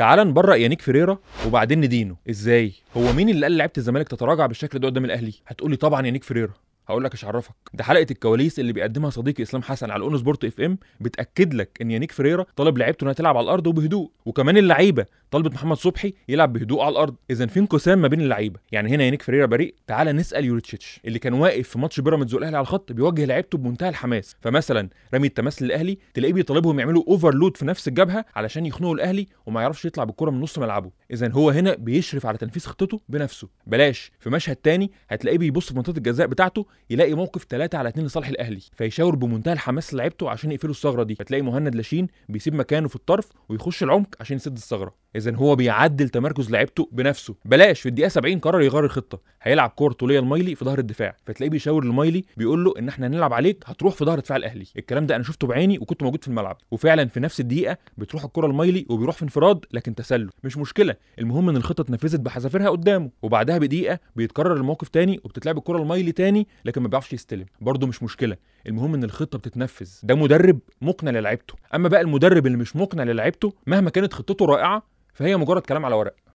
تعال نبرأ يانيك فيريرا وبعدين ندينه. ازاي؟ هو مين اللي قال لعيبة الزمالك تتراجع بالشكل ده قدام الاهلي؟ هتقولي طبعا يانيك فيريرا. هقول لك ايش عرفك؟ ده حلقة الكواليس اللي بيقدمها صديقي اسلام حسن على اون سبورت FM بتاكد لك ان يانيك فيريرا طالب لعيبته انها تلعب على الارض وبهدوء، وكمان اللعيبة طلبت محمد صبحي يلعب بهدوء على الارض. اذا في انقسام ما بين اللعيبة. يعني هنا يانيك فيريرا بريء. تعال نسال يوريتشيتش اللي كان واقف في ماتش بيراميدز والاهلي على الخط بيوجه لعيبته بمنتهى الحماس. فمثلا رمي التماس للاهلي تلاقيه بيطالبهم يعملوا overload في نفس الجبهة علشان يخنقوا الاهلي وما يعرفش يطلع بالكرة من نص ملعبه. اذا هو هنا بيشرف على تنفيذ خطته بنفسه. بلاش في مشهد تاني هتلاقيه بيبص في منطقة الجزاء بتاعته يلاقي موقف 3-2 لصالح الاهلي، فيشاور بمنتهى الحماس لعيبته عشان يقفلوا الثغرة دي، فتلاقي مهند لاشين بيسيب مكانه في الطرف ويخش العمق عشان يسد الثغرة. اذا هو بيعدل تمركز لعيبته بنفسه. بلاش في الدقيقة 70 قرر يغير الخطة، هيلعب كور طوليه لمايلي في ظهر الدفاع، فتلاقيه بيشاور لمايلي بيقول له ان احنا هنلعب عليك، هتروح في ظهر دفاع الاهلي. الكلام ده انا شفته بعيني وكنت موجود في الملعب، وفعلا في نفس الدقيقة بتروح الكره لمايلي وبيروح في انفراد لكن تسلل. مش مشكلة، المهم ان الخطة اتنفذت بحذافيرها قدامه. وبعدها بدقيقة بيتكرر الموقف تاني وبتتلعب الكره لمايلي تاني لكن ما بيعرفش يستلم، برضه مش مشكلة، المهم ان الخطة بتتنفذ. ده مدرب مقنع للعيبته. اما بقى المدرب اللي مش مقنع للعيبته مهما كانت خطته رائعة فهي مجرد كلام على ورق.